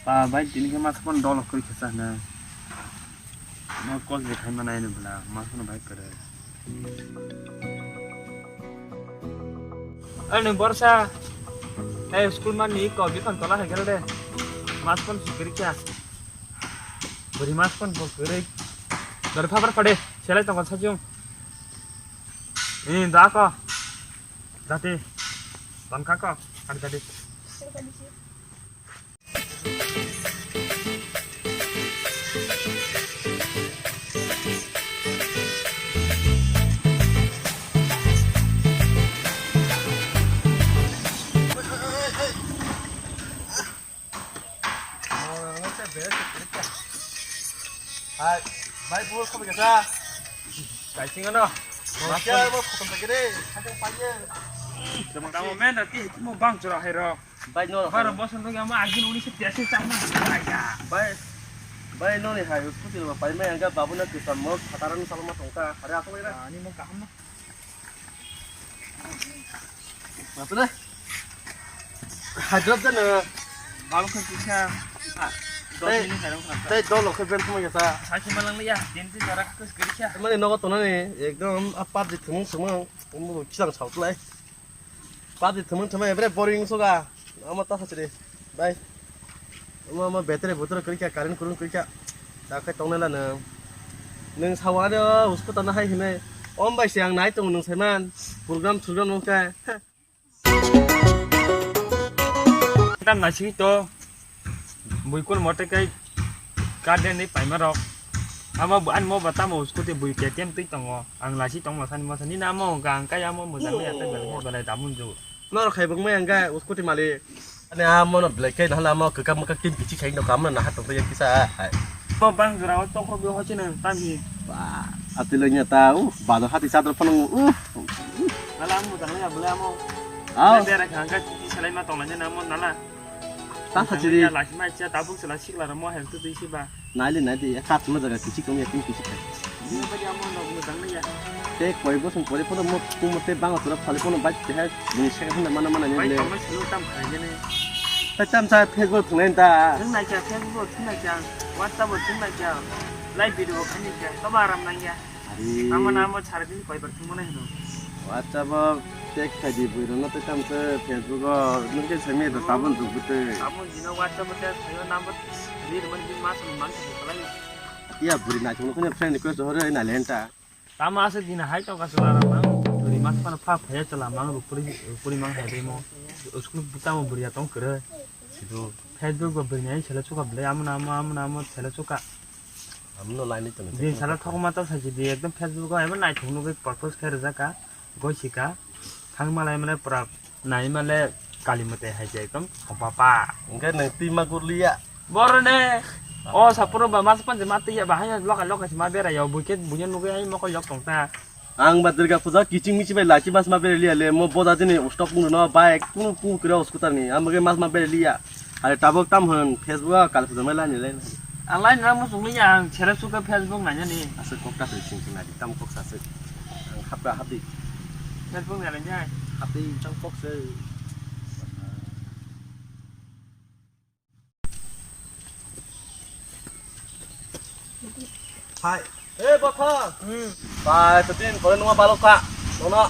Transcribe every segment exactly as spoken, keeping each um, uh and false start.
Ba, bai, tini khe masa phone dolo kwrwi khe sa hwnwi. Ma call bai khai manai hwnwi bwla, masa phone bai kwrwi. Ani borsa. Ei, school man ni ko bikon tola hai gel de. Mas pon sikiri kya? Beri mas pon bo kiri. Dari phabar phade. Selai tong sajung. Ini da ko. Dati. Tongka ko. Ada dati. Hai, bai, bol khabai kasa. Kaising ano. Master, bol khatam lagi deh. Kacang payah. Tamo men, nanti mau bang curah hero. Bai, no, Bara hai. Bosor lagi ama agin uni se tiasi sama. Bai, bai, no ni hai, scooty lo pai mai angga babu na kisam mo khataran salma tongka. Hari aku lagi na. Ani mo kaham na. Apa na? Hajat jana. Babu kan kisah. Ah, dos Tei, minit hai dong. Tei dol lo khe ben khama yasa. Sakhi malang ya, din ti jarak kus giri kya. Mani nogo tonani ekdom a pap di thumung thumung. Umu kisang sautlai. Padi thumung thumung ebre boring soga. Ama ta sachiri. Bai. Ama ama betre butre kuri kya, current kurung kuri kya. Ta khai tongnai la nang. Nang sawani o usko tana hai hinai. Om bai se ang nai tong nang saiman. Program surgram nang kai. Tam nasi to. Bui kun mote kai garden ni paima rok. Ama bu-, ani mo bata mo scooty bui K T M twi tongo. Ang lasi tong masani masani na mo gang kai amo mujang ya ta belai belai damun ju. Nor khai bung mai ang ga scooty malik. Ani amo no belai kai na hala mo kakam kakam kim kichi khai no kam na hat tong ya kisa. Mo bang jora o tokro bi hochi nang tam hi. Ba, atilo nya ta u bado hati sadar phano u. Hala amo mujang ya belai amo. Au. Bera khang ka kichi salai ma tong na mo nala. Ta sachiri. Lachima cha tabuk sala sikla ramo hem tu tui siba. Naili naidi ya kat ma jaga kichik tong ya kin kichik khai. Ini bagi amo no mo dang ya. Te koi bosong pore pono mo tu mo te bang atura phali pono bai te hai ni se hunda mana mana ni le. Bai tong sulu tam khai ne. Ta tam sa Facebook thung ta. Thung nai cha Facebook thung nai cha. WhatsApp thung nai cha. Live video khai ni cha. To ba ram nang ya. Ari. Tamo namo chari din koi bar thung mane hino. WhatsApp o text khai di bui rono te kam se Facebook o nung ke semi do tabun duk bute. Tabun dino WhatsApp o text khayo number rir man din mas man se khalai. Iya buri na chung kone friend request hore na lenta. Tamo ase din hai to ka sala ram mang buri mas pan pha phaya chala mang rupuri rupuri mang hai demo. Uskul buta mo buri atong kere. Sidu. Facebook o buri nai sele chuka ble amna amo amna amo sele chuka. Amno laini tong. Din sala thok ma ta saji di ekdom Facebook o emo naithok nugui purpose khe rwjak ka, goi sika, thang malai mane pura nai male kali mwtai hai je ekdom papa. Hwnkhe nwng twi ma gurliya. Boro ne, o saporo ba mas panje ma twi ya ba hai loka loka si ma bera ya buikhe buino nugui hai mokol yok tong ta. Ang ba Durga Puja kiching miching bai lachi mas ma bera liya le mo boda dini stock mung no bike kunu kunu kira scooter ni ang bage mas ma bera liya. Are tabuk tam hwn Facebook a kal puja mai lani le. Ang lai na muchung liya ang sere suka Facebook nanya ni. Aswk kok ta sing sing nadi tam kok sa sik. Ang hapra hapi. Facebook nanya ni. Hapi tam kok se. Hai. Eh, bapha. Hmm. Bai, to din, kore nungma balok ka. Nono.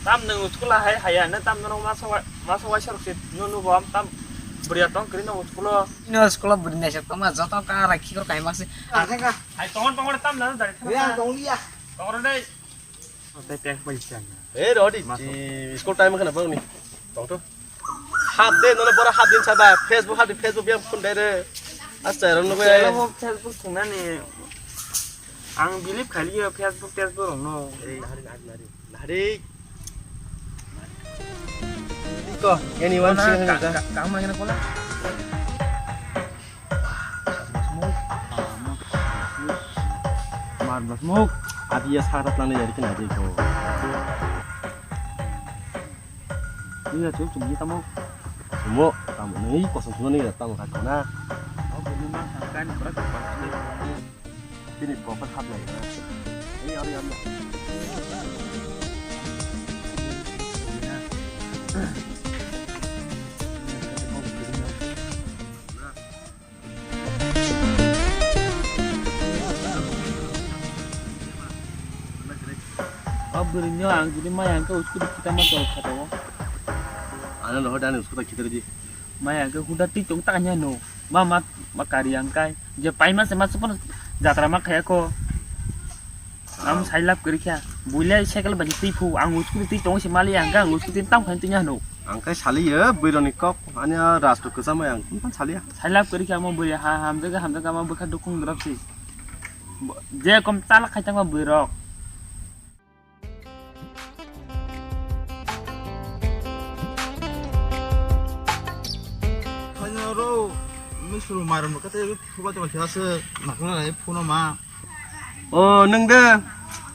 Tam nung school hai haya, ne tam nung masa wa, masa wa sarok se, nu nu bom tam. Bria tong kri nung school. Ino school buri nai se, toma joto ka ra khikor kai masi. Hai tongon tongon tam na dari. Ya, dong ya. Tongon dai. Tei tei bai chan. Eh, rodi, Masuk. Di school time kana bang ni. Tong to. Hap de, nono bora hap din sada. Facebook hap di, Facebook yang phone dai re. Asta ron no bai. Chelo bo Facebook thungna ni. Ang believe khali yo Facebook, Facebook rong no. Eh, nari, nari, nari. Nari. Iko, anyone see him ka, ka, ka, ka, ma gana kola. Mar bas muk. Abi ya sara tlang ya rikin aja itu. Ini ya cuk cuk kita mau. Semua tamu ni kosong semua ni datang kat mana? Oh, ini mah kan berat. Ini proper hap lagi. Ini hari apa? Bwrwino ang jodi maya hwnkhe uskudi khita ma chol kha tongo. Ano nohor dani uskudi khita ridi. Maya hwnkhe huda twi tong ta kanya no. Ma, ma, ma kari ang kai. Je pai ma se ma se pono jatra ma khaya ko. Am Ah. Sai lab kari kha. Builai cycle ba twi phu ang uskudi twi tong se mali ang ka ang uskudi tam khan twi nya no. Ang kai sali ye bwrwini kok ani rastro kwchama ang twi pan sali ya. Sai lab kari kha mo bwrwi ha hamjaga hamjaga ma bwkha dukung drop si. Bo-, je kom chala khai tangma bwrwi rok. Khaina ro, mi suru maram kate phuba tong kha se nakna nai phuno ma. O, nung de?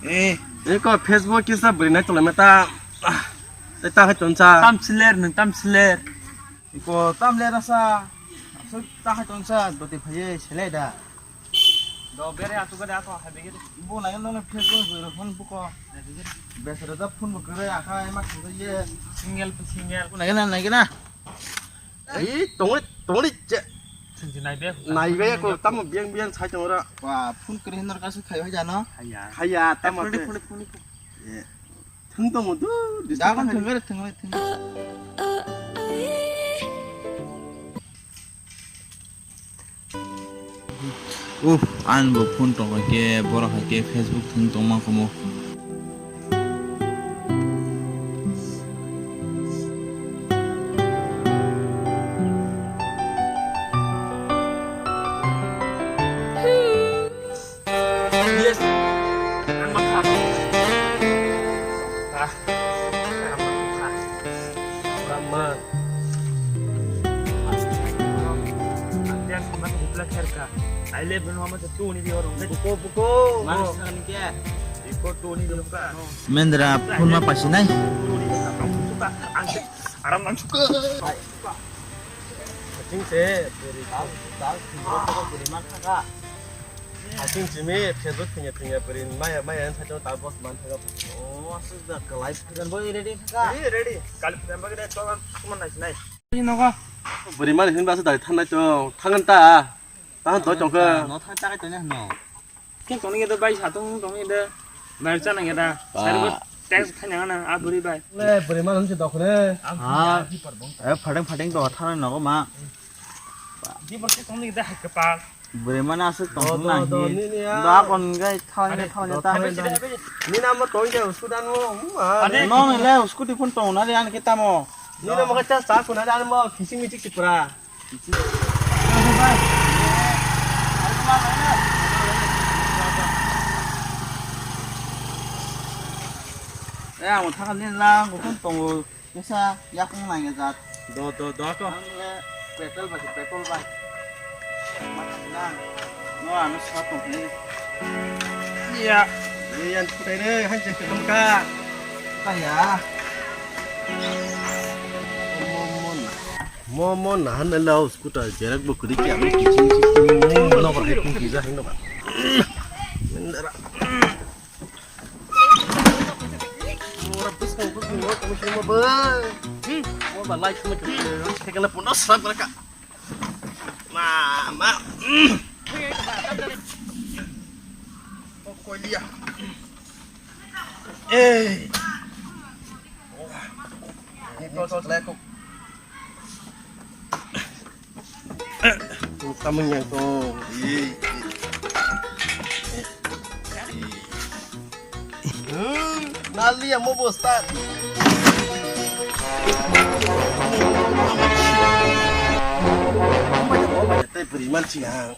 Eh. Eko Facebook kisa bwrwi nai tonglaima ta. Ah, te ta hai tonsa. Tam siler, nung tam siler. Iko tam le rasa. Asuk ta hai tonsa, dote phaye sele da. Do bere asuk da ko, ha bege. Bo nai no Facebook bwrwi phone buko. Besara da phone bo kare akhai ma thang ye. Single to single. Bo nai na, nai na. Ei, tongli, tongli je. Sinji nai be. Nai be ko tamo biang biang sai tongra. Wa, phone kare hinor kasu khai jano. Haya. Haya, tamo. Phone, phone, phone. Thung tongo du, disturb Dagon khai. Thung re, thung re, thung. Uff, ani bo phone tong khe, borok hai khe Facebook thung tong ma khomo. Yes. Ang makha. Ah. Ang makha. Rama. Ang dia sama tu pula kher ka. Ai le ben mama tu ni di orang. Buko, buko. Mana sekarang ni kya? Iko tu ni di orang ka. Mendra phone ma pasinai. Aram ang suka. Haching se, bwrwi dal, dal, thwngwi rokbo bwrwi man thangkha. Haching simi, Facebook thwngya thwngya bwrwi maya maya wng saichung ta boss man thangkha. Oh, aswk da, kwlai phujan bo ready thangkha. Ee, ready. Kali phujan bagwi de, to, to, man nai sinai. Nogo. Bwrwi man hinba aswk da, thangnai to, thangan ta. Tang doi tongkha. No thang chakai tongya hwno. Khe tongni gede bai satung tongni gede. Bai chana gede. Ba. Sari bo text khaina na a buri bai. Le buri ma nang se dokhne. Ah. Eh, phateng phateng to thana nogo ma. Di bo khe tongni gede hai kepal. Buri ma na aswk tong na hi. Do, do, ni, ni, ya. Da kon gai thalang gai thalang ta. Ni na mo tong ja sudan mo. Ade. No ni le scooty phone tong na le an ke tamo. Ni na mo ka cha sa kuna dan mo kising michik tipra. Eh, ang thakal ni lang, kung tongo, kisa, yakung nang ya jat. Do, do, do, ko. Ang le, petrol ba, petrol ba. Lang, no, ano sa tong ni. Iya. Iya, yan, putai re, han je, ka. Kaya. Momo nahan le lao scooter jerak bo kwrwi khe ang kiching kiching momo no bar hai pung kisa hai no bar. Mendara. Ora bwskang bwskang ora kami sini mo ba. Mo ba light mo khe kala puno srap ka. Ma ma. O koilia. Eh. Tamang yang to. Nali yang mau bostan. Tei beriman sih yang.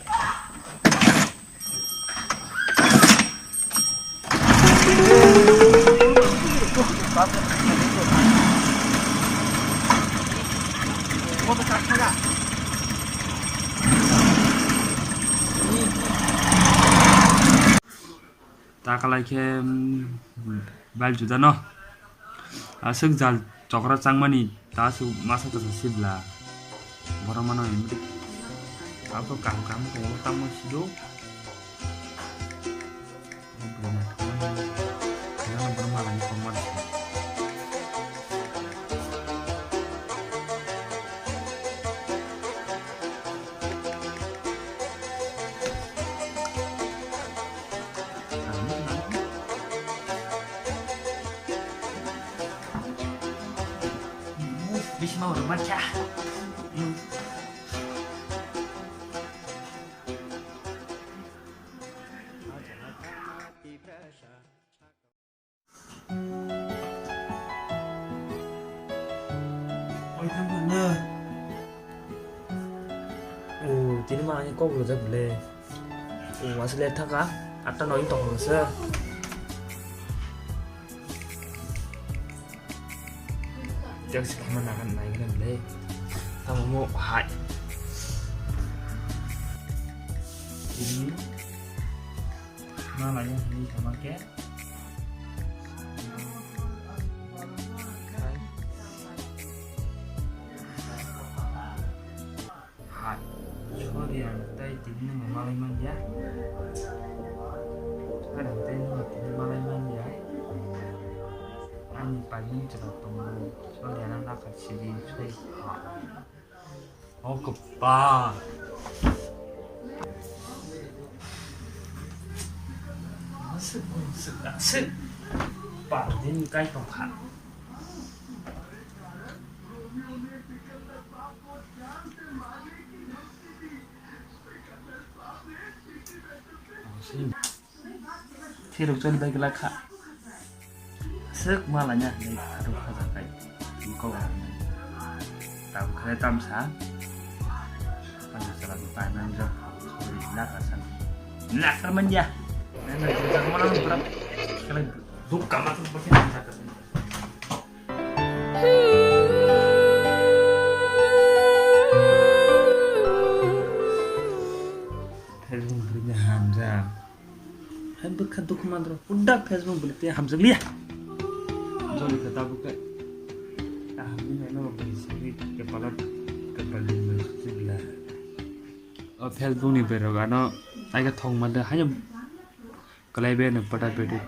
Ta kalai khe, mm, bail juda no. Aswk jal chokra changmani ta aswk masa kwsa sibla. Borok mano hinwi. Abo to kaham kaham tongo, tamo sido. Bisma oro macha. Oi, thang thang na. O, tini ma ani kok rwjak bwle. O, asle thaka. Atta noi tong se. Jak se khama nagan nai gana bwle. Tamo mo hai. Tini ma lai ni khama ke. Hai, sorry, ang tei tini nungni malai manya. Sorry, ang tei nungni tini malai manya. Ani paimani chwla tongo. Sorry, ano nakha sidi, sorry. O kwpal. Aswk, aswk, aswk. Pal din kai tongkha. Sirok choli bai glak kha. Aswk ma laina hinwi khato khajakai. Twi kok laina. Tabuk khe tamsa. Tamsa chwla bo paimani rok. Sorry, nakha san. Nakha manya. Nang jagmano pura. Kala duk kama tu pakai nang jaka. Thaibung bwrwini hamjak. Hai bwkha dukhu mandro pudak Facebook bwlwi tei hamjakliya. Jori khe tabuk khe. Kaham ni nai no bwrwi simi kepala kepal ni bwrwi sibla. O Facebook ni berok ano ai khe thong mande haino kwlai be no pata pete.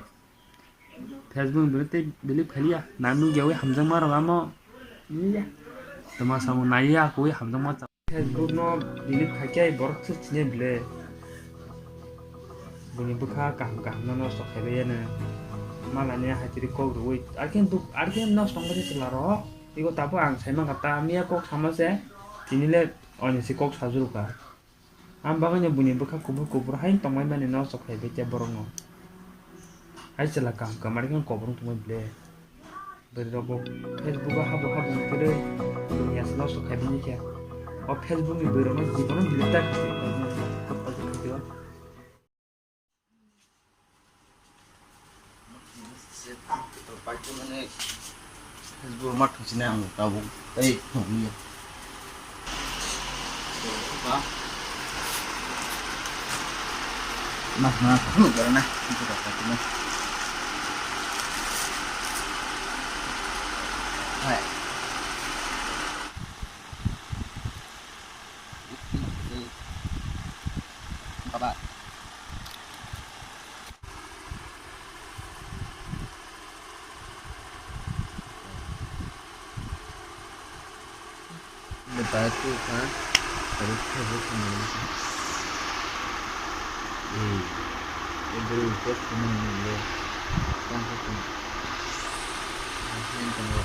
Facebook ni bwrwi tei delete khailiya. Na nukya wi hamjakma rok amo. Iya. Tama samo naiya koi hamjakma. Facebook no delete khaikhe borok se chine bile. Bini bwkha kaham kaham no nosto khaibai yano. Malani hatiri kok rwui. Arkhe duk, arkhe nosto wngkha se chwla rok. Ego tabo ang sai mankha ta miya kok sama se. Tini le oni se kok sajuru ka. Ang bagwi no bini bwkha kubur kubur hai tongmai mani nosto khaibai te borok no. Hai chwla kaham kaham arkhe kok rwng tongmai bile. Bwrwi rok bo Facebook o habo habo wngkhe rwi, dunia se nosto khai bini khe. O Facebook ni bwrwi rok no jibono delete ta khe. Facebook ma thang sini ang tabuk tei thong ya. Nah, nah, aku nggak pernah. Itu kata cuma. Hai. Bye bye. Ini batu kan, terus terus ini. Eh, ini beri request ini nih. Kan sih. Ini tunggu.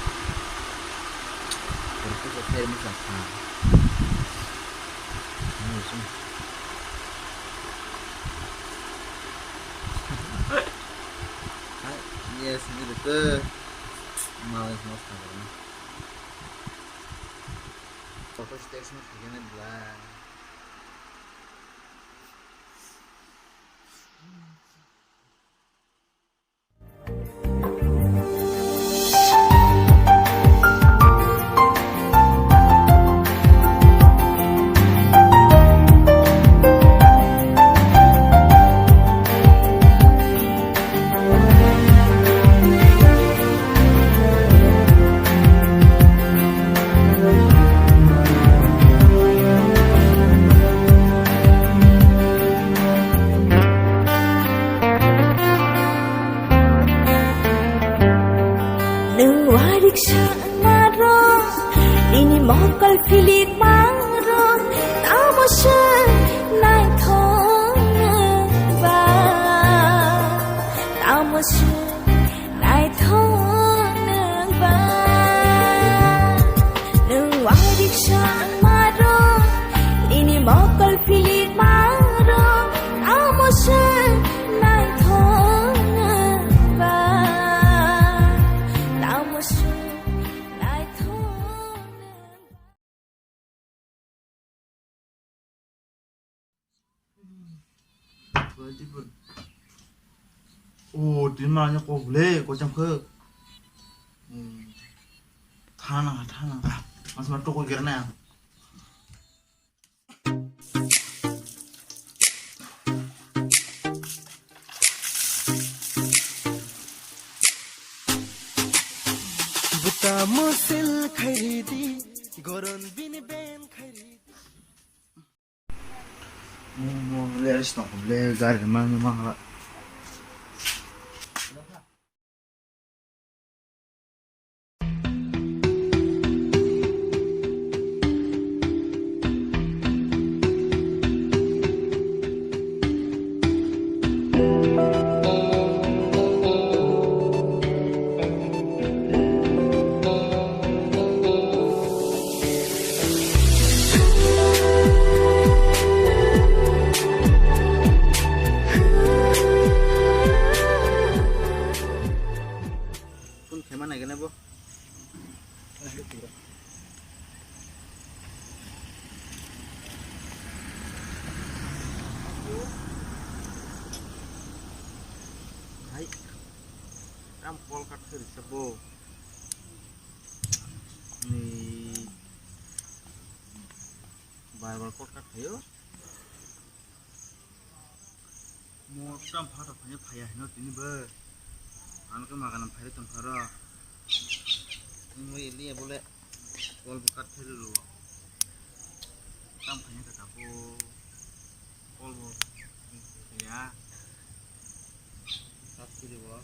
Terus saya bisa. Ini sih. Hai, yes, ini betul. Males mas kabarnya. Foto stage mas begini lah. Nwng warik sa maro, nini mokol philik maro, tamo se naithok ba, tamo se naithok nwng ba. O, tini ma nya kok le, ko jam khe. Hmm. Thana, thana. Mas ma toko gerna. Buta musil khairi di, goron bini ben khairi di. Mo, mo, le, stop, le, gari man, man, man. Phone khaima nai gana bo. Hai. Tam call cut khe risa bo. Ni. Bar bar call cut khayo. Mo tam pha to phanya phaya hino tini bo. Ano ke maganam phai tong pharo. Mo ili bole call bo cut khe rw. Tam phanya ka bo. Call bo ya. Cut khe rw.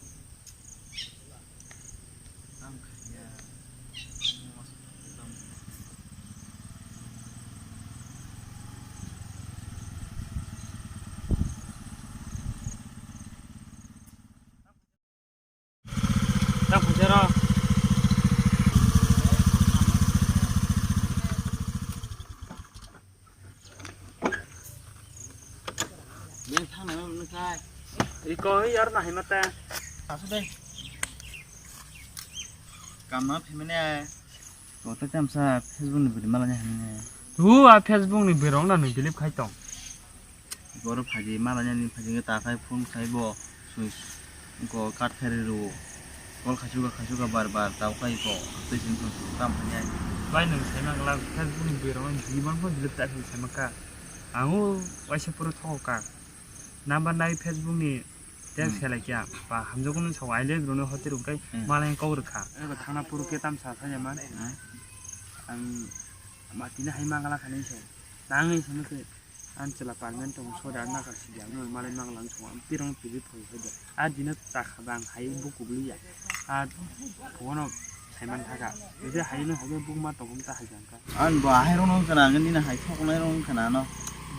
Iko yar na himata. Asu deh. Kamma phimene. Kota kamsa Facebook ni bidi malanya himene. Tu a Facebook ni birong na nung bilip khai tong. Boro phaji malanya ni phaji ta khai phone khai bo. Sui ko kat khe rw. Call khachuka khachuka bar bar tau khai ko. Tei sing sing tam phanya. Bai nung sai mang lang Facebook ni birong jiban phone delete ta khai sai maka. Angu waisa pura thok ka. Number nai Facebook ni text Hmm. khe lai kya. Ba hamjago nung sa waile rw no hotel rw kai Hmm. Malai kok rw kha. Ego thana puru ke tam sa sa ya man. Hmm. Ang ma tini hai mang la kha nai sai. Nang ni sai maka. Ang chwla permanent tong soda nakar si dia no malai mang lang song ang pirong tv phoi phoi dia. A dino ta kha bang hai bu kubli ya. A phono saiman thaka. Bide hai no hai bu ma tong ta hai jang ka. Ang bo hai rong nong kana ang ni na hai thok nai rong kana no.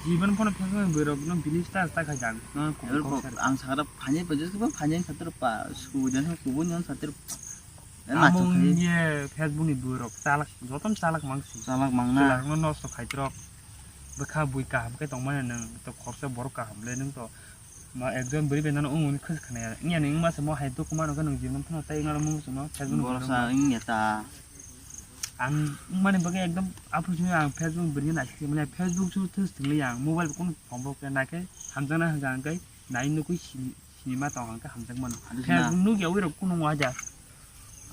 Jiban phono phang phang borok no bilis ta ta khai jang. No kubli Ebar kok bo sar. Ang sakara phanye pa jis ba phanye satir pa sku jan sku bu nyon satir. Amo ye Facebook ni borok chalak jotom chalak mangsi. Chalak mangna. Chalak no nosto khaitrok. Bwkha bui kaham khe tongmani nwng to khoroksa borok kaham le nwng to ma ekjon bwrwi bai nano wng wngni khwsa khwnaya. Wngya ni wngma se mo hai duk mano khe nwng jibon phano tei wngna mung songno Facebook ni borok borok sa wngya ta. Ang wngmani bagwi ekdom aphuru simi ang Facebook bwrwi naisik manya Facebook chu thus thwngli ang mobile kunu phone bo khe naikhe hamjakna hwnkha hwnkhe nai nukui sini. Sinima tong hwnkhe hamjakmano. Adi Facebook sina. Nukya ui rok kunu waja.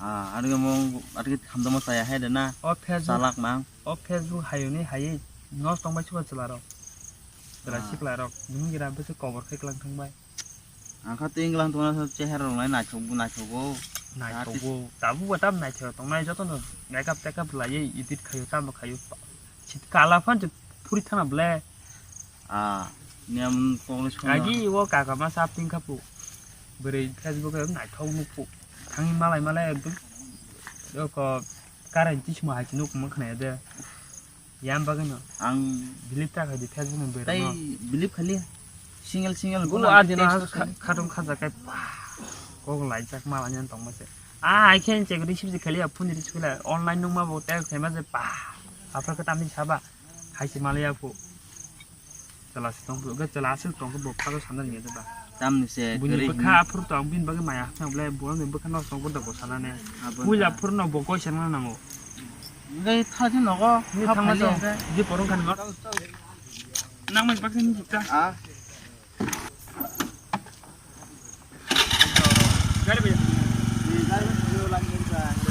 Ah, adi mo, adi hamjakma chaya hai de na. O Facebook. Chalak mang. O Facebook hayuni hayi. Nos tong bai chuba chwla rok. Chwla Ah. Sikla rok. Nung gira bese kobor khai klang thang bai. Ang kha tei wnglang tongna chehara rok nai naithok bo naithok bo. Naithok bo. Tabu bo tam naithok tong nai joto no makeup takeup lai edit khayo tamo khayo. Kala phan phuri thana ble. Ah, niam kong le song. Agi wo kaka ma sap ting khapu. Bwrwi Facebook e naithok nukphu. Thangwi malai malai ekdom. Ko current tismo hai nuk ma khna de. Yam bagwi no. Ang believe ta khai di Facebook ni bwrwi no. Tai believe khali. Single single. Bo adi no khatung khaja kai pa. Kok lai jak malai nyan tong ma se. Ah, I can check receive khali phone receive khali online nung ma bo text khai ma se pa. Apa ka tamni saba. Hai se malai ya phu. Chwla se tong phu, chwla se tong phu bo pha sandal ni ba. Tamni se bini kwrwi bwkha hwnwi. Aphuru tong bini bagwi maya hapna bole bo ni bwkha no tong phu da bo sana ne. Abo puila na. Aphuru no bo koi sana nango. Ngai tha se nogo. Ni tha thang ma phai so. Ngai. Di porong khan ma. Nang mai baksa ni jikta. Ah. Gari bhai. Gari bhai, lagi ni, Bang.